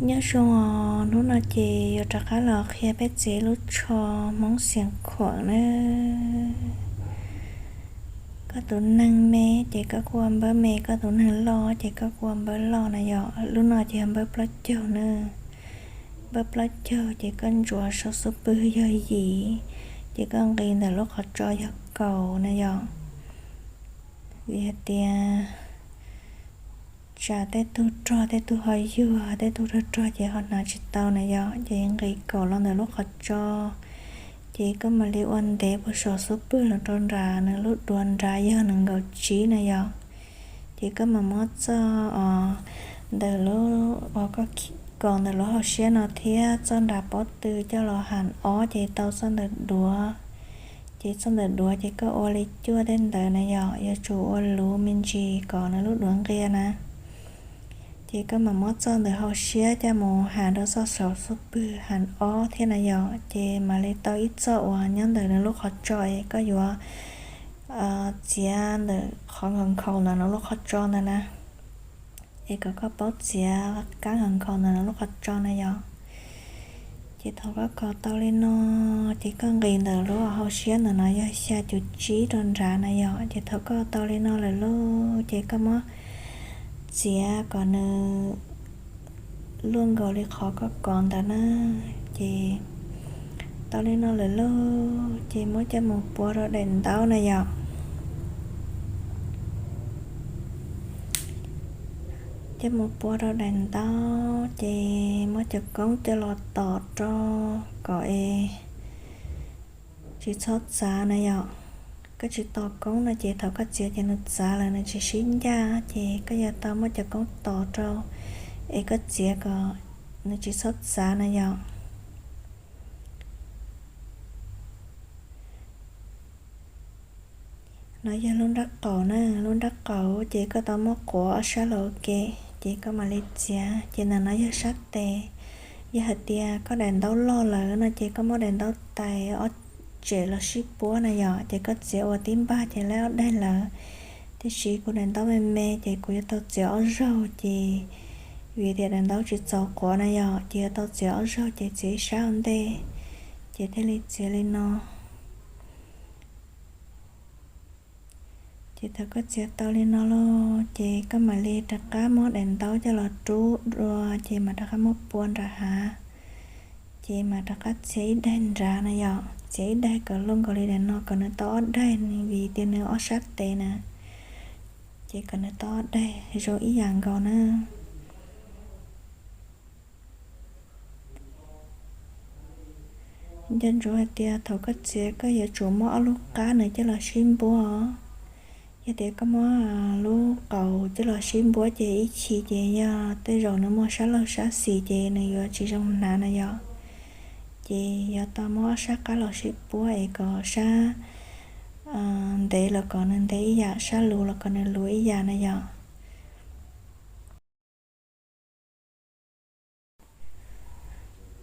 Nyob zoo os, hnub no ces yuav rov qab los qhia peb txiav lub tsho Hmoob Xias Khuam na. Koj tus neeg me ces koj kuj ua npawb me, koj tus neeg loj ces koj kuj ua npawb loj na yom. Lub no ces yog npawb plaub caug na. Npawb plaub caug ces koj ntsuas saum xub pwg yog yim, ces koj nqis ntawm lub qhov tso yog kaum na yom. Vim hais tias tsam tej tug rog tej tug ho yuag, tej tug rog rog ces ho hnav tsis tau na yom, ces nqis kaum los ntawm lub qhov tso. Ces koj mam li ua ntev puag saum xub pwg los rau nram nws lub duav nrad yog nees nkaum tsib na yom. Ces koj mam muab txoj os ntawm lub uas koj kaus ntawm lub hauv siab no thiab txoj nram pob tw coj los ham ob ces tau txoj ntawm duav. Ces txoj ntawm duav ces koj ua li cuaj tej ntawd na yom, yuav tsum ua luv me ntsis kom nws lub duav nqia na. Ces koj mam muab txoj ntawm hauv siab coj mus ham rau txoj saum xub pwg ham ob thiab na yom, ces mam li tau ib txoj uas nyob ntawm nws lub qhov tso es koj yuav txiav ntawm qhov nkhaus nkhaus ntawm nws lub qhov tso ntawd na. Es kom koj paub txiav kab nkhaus nkhaus ntawm nws lub qhov tso na yom. Ces thaum koj kos tau li no, ces koj nqis ntawm lub hauv siab ntawm no yog xya cum tsib rau nrad na yom. Ces thaum koj tau li no lawm lauj, ces koj muab txiav kom nws luaj nkaus li qhov koj kos ntawd na. Ces tau li no lawm lauj, ces muab coj mus pua rau daim ntaub na yom. Coj mus pua rau daim ntaub, ces muab cov koob coj los tos rau kom es tsis txhob txav na yom. Koj tsis tos koob no ces thaum koj txiav ces nws txav lawm nws tsis sib ncaj, ces koj yuav tau muab cov koob tos rau es koj txiav kom nws tsis txhob txav na yom. No yog lub nrab qaum na, lub nrab qaum ces koj tau muab quav ob sab los ua ke, ces koj mam li txiav. Ces ntawm no yog sab tes. Yog hais tias koj daim ntaub loj lawm no ces koj muab daim ntaub tais ob tsem los sib puab na yom, ces koj txiav ua tib npag ces laib ob daig lawm. Tiam sis kuv daim ntaub me me ces kuv yuav tau txiav ob zaug ces vim tias daim ntaub tsis txaus quav na yom, ces yuav tau txiav ob zaug ces txiav ib sab ua ntej, ces thiaj li txiav li no. Ces thaum koj txiav tau li no lauj, ces koj mam li rov qab muab daim ntaub coj los rub dua, ces mam rov qab muab pua nram hav. Ces mam rov qab txiav ib daig nrad na yom, txiav ib daig kom luaj nkaus li daim no kom nws tau ob daig, vim tias nws ob sab tes na, ces kom nws tau ob daig zoo ib yam nkaus na. Nco ntsoov hais tias thaum koj txiav koj yuav tsum muab ob lub qab nws coj los sib npuab os. Yog tias koj muab lub qaum coj los sib npuab ces ib chim ces yog tej zaum nws muaj sab laug sab xis ces nws yuav tsis zoo hnav na yom. Ces yuav tau muab ob sab qab los sib puab es kom sab ntev los kom nws ntev ib yam, sab luv los kom nws luv ib yam na yom.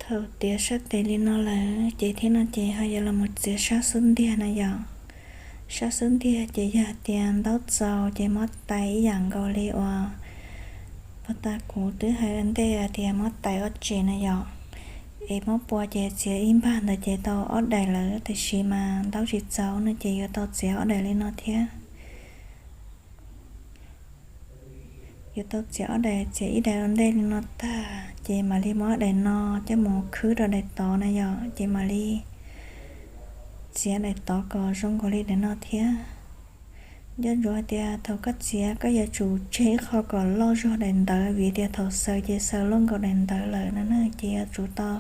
Thaum tiav sab tes li no lawm ces thiab no ces ho yuav los mus txiav sab xub ntiag na yom. Sab xub ntiag ces yog tias ntaub txaus ces muab tais ib yam nkaus li uas puag ta kuv twb hais ua ntej hais tias muab tais ob tsem na yom. Es muab pua ces txiav ib npag ntawd ces tau ob daim lawm, tiam sis mas ntaub tsis txaus no ces yuav tau txiav ob daim li no thiab. Yuav tau txiav ob daim, txiav ib daim ua ntej li no tag ces mam li muab daim no coj mus khwb rau daim tod na yom, ces mam li txiav daim tod kom zoo nkaus li daim no thiab. Nco ntsoov hais tias thaum koj txiav koj yuav tsum tseg ib qho kom loj zog daim ntawd, vim tias thaum xaws ces xaws luaj nkaus daim ntawd lawm no na, ces yuav tsum tau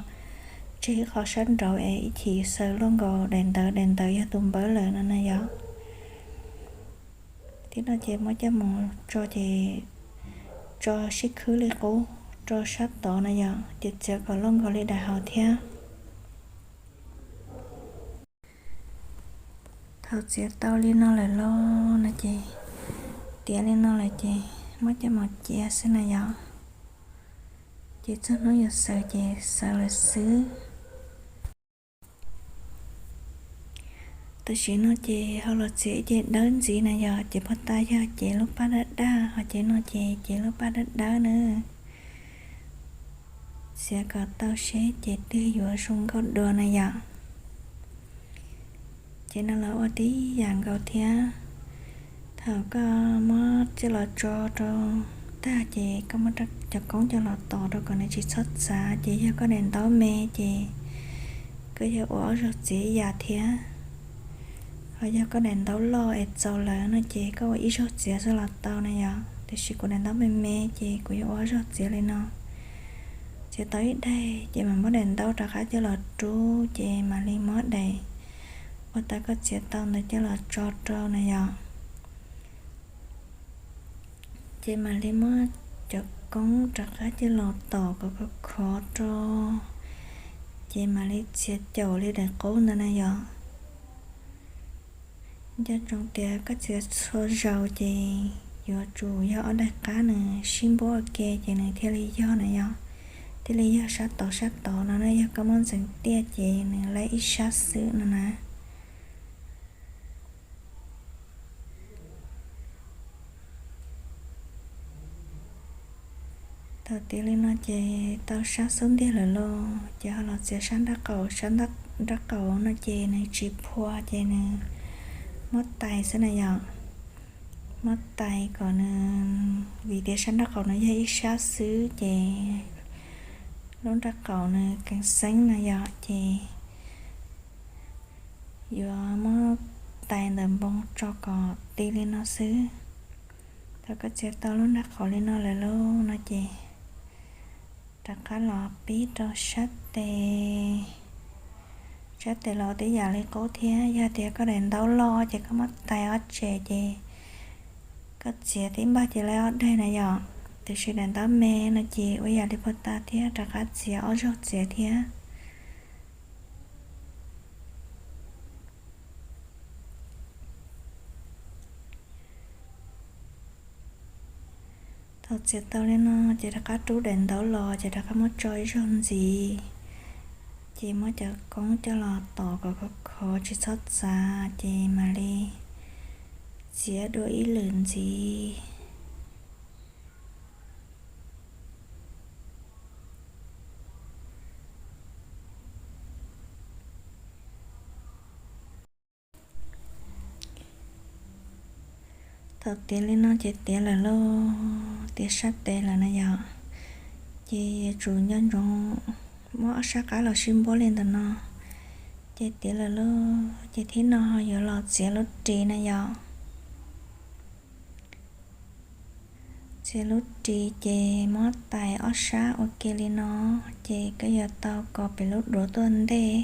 tseg ib qho sab nraud es ib chim xaws luaj nkaus daim ntawd, daim ntawd yog tus npawb lawm no na yom. Thiab no ces muab coj mus tso ces tso sib khwb li qub rau sab tod na yom, ces txiav kom luaj nkaus li daim hauv thiab. Thaum txiav tau li no lawm lauj no ces, tiav li no lawm ces muab coj mus cia xwb na yom. Ces txog hnub yuav xaws ces xaws lawm xwb. Tam sim no ces ho los txiav ib ce dawb ntxiv na yom, ces puag ta yog cev lub paj dawb dawb, ho cev no ces cev lub paj dawb dawb na. txiav kom tau seb ces twg yuav zoo nkauj dua na yom. Ces no los ua tib yam nkaus thiab. Thaum koj muab coj los tso rau tag ces koj muab cov koob coj los tos rau kom nws tsis txhob txav. Ces yog koj daim ntaub me ces koj yuav ua ob zaug txiav ib yam thiab. Ho yog koj daim ntaub loj es txaus lawm no ces koj ua ib zaug txiav xwb los tau na yom. Tiam sis kuv daim ntaub me me ces kuv yuav ua ob zaug txiav li no. Txiav tau ib daim ces mam muab daim ntaub rov qab coj los rub ces mam li muab daim uas tas koj txiav tau ntawd coj los tso rau na yom. Ces mam li muab cov koob rov qab coj los tom kom khov khov rau, ces mam li txiav caum li daim qub ntawd na yom. Nco ntsoov tias koj txiav txhua zaus ces yuav tsum yog ob daim qab nws sib npuab ua ke ces nws thiaj li yog na yom. Thiaj li yog sab tod sab tod no na, yog koj muab ntxeev tiaj ces nws laib ib sab xwb no na. Thaum tiav li no ces tau sab xub ntiag lawm lauj, ces ho los txiav sab nraub qaum, sab nraub qaum no ces nws tsis phua ces nws muab tais xwb na yom. Muab tais kom nws, vim tias sab nraub qaum no yog ib sab xwb ces lub nraub qaum nws keev xeeb na yom, ces yuav muab tais ntawm npoo tso kom ti li no xwb. Thaum koj txiav tau lub nraub qaum li no lawm lauj no ces rov qab los pib rau sab tes. Sab tes los tib yam li qub thiab, yog tias koj daim ntaub loj ces koj muab tais ob tse ces koj txiav tib npaj ces laib ob daim na yom. Tiam sis daim ntaub me no ces ua yam li puag ta thiab, rov qab txiav ob zaug txiav thiab. Thaum txiav tau li no ces rov qab rub daim ntaub los ces rov qab muab tso ib zaug ntxiv. Ces muab cov koob coj los tom kom khov khov tsis txhob txav ces mam li txiav dua ib lwm ntxiv. Thaum tiav li no ces tiav lawm lauj, tiav sab tes lawm na yom. Ces yuav tsum nco ntsoov muab ob sab qab los sib npuab li ntawm no. Ces tiav lawm lauj, ces thib no ho yuav los txiav lub ris na yom. Txiav lub ris ces muab tais ob sab ua ke li no, ces koj yuav tau kos pem lub duav tuaj ntej.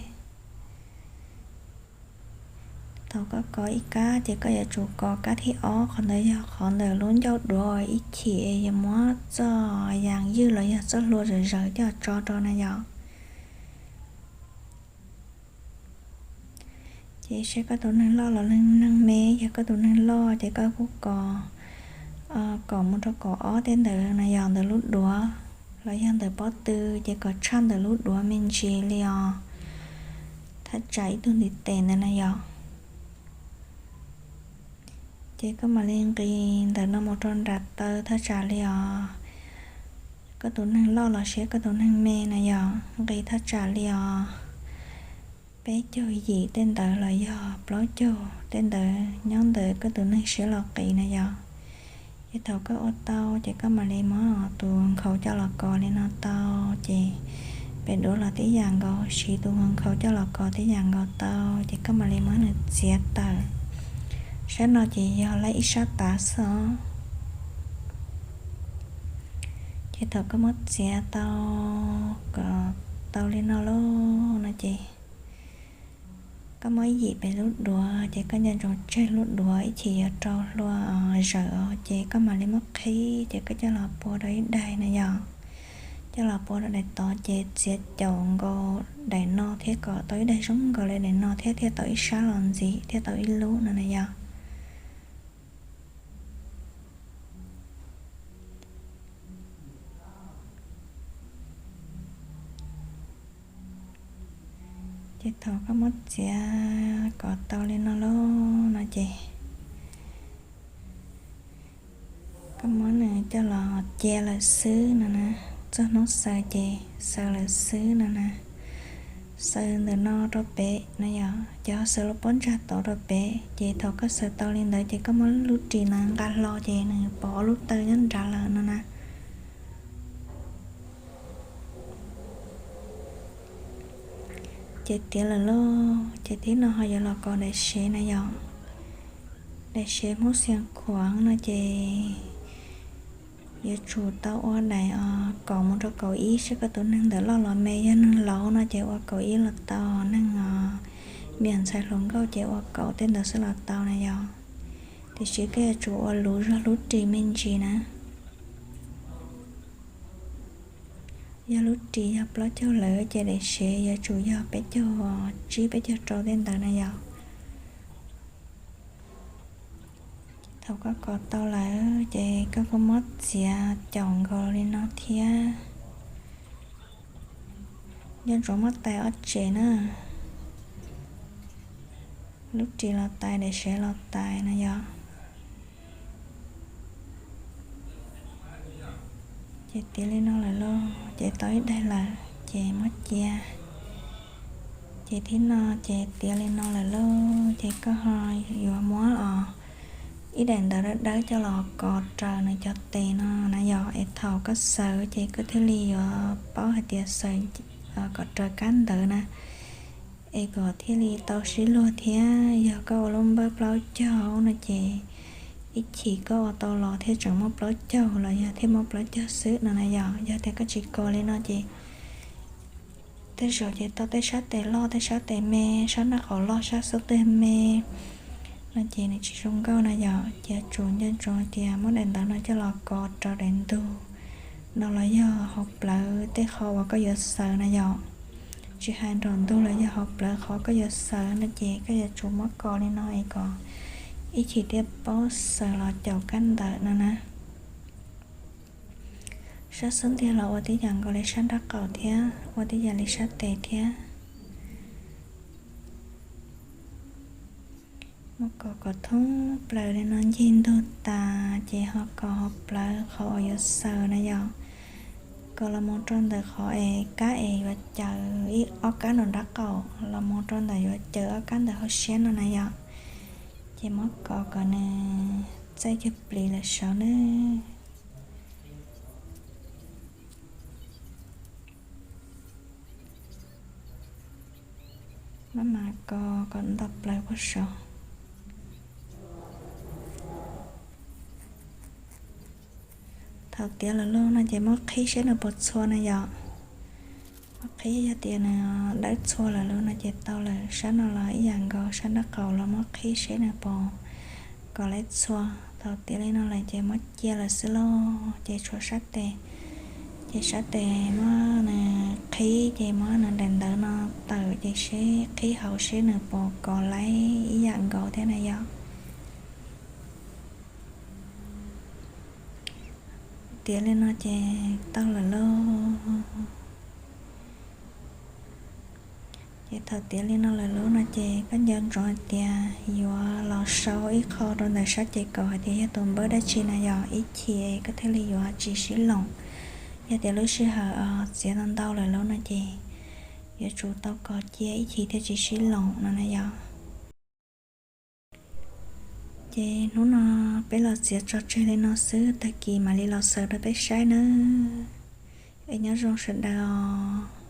Thaum koj kos ib kab ces koj yuav tsum kos kab thib ob, qhov ntawd yog qhov ntawm lub ncauj duav ib chim yuav muab txoj yas ywj los yog txoj hlua zawm zaws coj tso rau na yom. Ces seb koj tus neeg loj los neeg me, yog koj tus neeg loj ces koj kuj kos, kos mus rau kaum ob tej ntawd na yom, ntawm lub duav los yog ntawm pob tw, ces kos tshaj ntawm lub duav me ntsis li os, thaj tsam ib tug ntiv tes ntawd na yom. Ces koj mam li nqis ntawm no mus rau nram taw thaj tsam li os, koj tus neeg loj los sis koj tus neeg me na yom, nqis thaj tsam li os peb caug yim tej ntawd los yog plaub caug tej ntawd nyob ntawm koj tus neeg siab los qiv na yom. Ces thaum koj ua tau ces koj mam li muab tus nkhaus coj los kos li no tau, ces pem duav los tib yam nkaus, siv tus nkhaus coj los kos tib yam nkaus tau, ces koj mam li muab nws txiav tawm. Sab no ces yog laib ib sab tav xwb os. Ces thaum koj muab txiav tau kom tau li no lauj no ces koj muab yim pem lub duav, ces koj nco ntsoov tseg lub duav ib chim yuav rau hlua zawm os, ces koj mam li muab qhib, ces koj coj los pua rau ib daim na yom. Coj los pua rau daim tod, ces txiav caum nkaus daim no thiab kom tau ib daim zoo nkaus li daim no thiab thiaj tau ib sab los ntxiv thiaj tau ib lub no na yom. Ces thaum koj muab txiav kom tau li no lauj no ces koj muab nws coj los cia lawm xwb no na. Txog hnub xaws ces xaws lawm xwb no na. Xaws ntawm no rau pem no yom, ces ho xaws lub pob ntsag tod rau pem, ces thaum koj xaws tau li ntawd ces koj muab lub ris na nqa hlo ces nws pom ob lub taw nyob nrad lawm no na. Ces tiav lawm lauj, ces thib no ho yuav los kos daim sev na yom. Daim sev Hmoob Xiav Khuam no ces yuav tsum tau ua daim kaum mus rau kaum ib, seb koj tus neeg ntawm loj los me, yog neeg laus no ces ua kaum ib los tau, neeg me nyuam ntxhais hluas nkauj ces ua kaum tej ntawd xwb los tau na yom. Tiam sis koj yuav tsum ua luv zog lub ris me ntsis na. Yog lub ris yog plaub caug lawm ces daim sev yuav tsum yog peb caug tsib peb caug rau tej ntawd na yom. Thaum koj kos tau lawm ces koj kuj muab txiav caum nkaus li no thiab. Nco ntsoov muab tais ob tsev na, lub ris los tais, daim sev los tais na yom. Ces tiav li no lawm lauj, ces tau ib daim lawm ces muab cia. Ces thib no ces tiav li no lawm lauj, ces koj ho yuav muab os ib daim ntawv dawb dawb coj los kos raws nws cov tes no na yom, es thaum koj xaws ces koj thiaj li yuav paub hais tias xaws kom raws kab ntawv na, es kom thiaj li tau sib luag thiab. Yog koj ua lub npawb plaub caug no ces ib chim koj ua tau los thiaj tseem muaj plaub caug los yog thiaj muaj plaub caug xwb no na yom. Yog tias koj tsis kos li no ces tej zaum ces tau tej sab tes loj tej sab tes me, sab nraub qaum loj sab xub ntiag me no ces nws tsis zoo nkauj na yom. Ces yuav tsum nco ntsoov tias muab daim ntawv no coj los kos raws daim ntug no los yog hauv plawv tej qhov uas koj yuav xaws na yom. Tsis hais nraum ntug los yog hauv plawv qhov koj yuav xaws no ces koj yuav tsum muab kos li no es kom ib chim thiaj paub xaws los caum kab ntawv no na. Sab xub ntiag los ua tib yam nkaus li sab nraub qaum thiab, ua tib yam li sab tes thiab. Muab kos kom thoob plaws li no ncig ntug tas ces ho kos hauv plawv qhov uas yuav xaws na yom. Kos los mus rau ntawm qhov es kab es yuav caws ib ob kab nraum nraub qaum los mus rau ntawm yuav caws ob kab ntawm hauv siab no na yom. Ces muab kos kom nws txaij cuag plis lawm saud nawb. Maj mam kos kom nto plaws puag saud. Thaum tiav lawm lauj no ces muab qhib seb nws puas txhua na yom. Muab qhib, yog tias nws dawb txhua lawm lauj no ces tau lawm. Sab no los ib yam nkaus, sab nraub qaum los muab qhib seb nws puas kos laib txhua. Thaum tiav li no lawm ces muab cia lawm xwb lauj, ces tshuav sab tes. Ces sab tes muab nws qhib, ces muab nws daim ntawv no tawm ces seb qhib hauv seb nws puas kos laib ib yam nkaus thiab na yom. Tiav li no ces tau lawm lauj. Ces thaum tiav li no lawm lauj no ces koj nco ntsoov hais tias yuav los sau ib qho rau ntawm sab ces kaum hais tias yog tus npawb dab tsi na yom, ib chim koj thiaj li yuav tsis sib loom. Yog tias lub sij hawm txiav ntau ntau lawm lauj no ces yuav tsum tau kos cia ib chim thiaj tsis sib loom no na yom. Ces hnub no peb los txiav tso tseg li no xwb, tag kis mam li los xaws rau peb saib nawb. Es nyob zoo sawv daws os.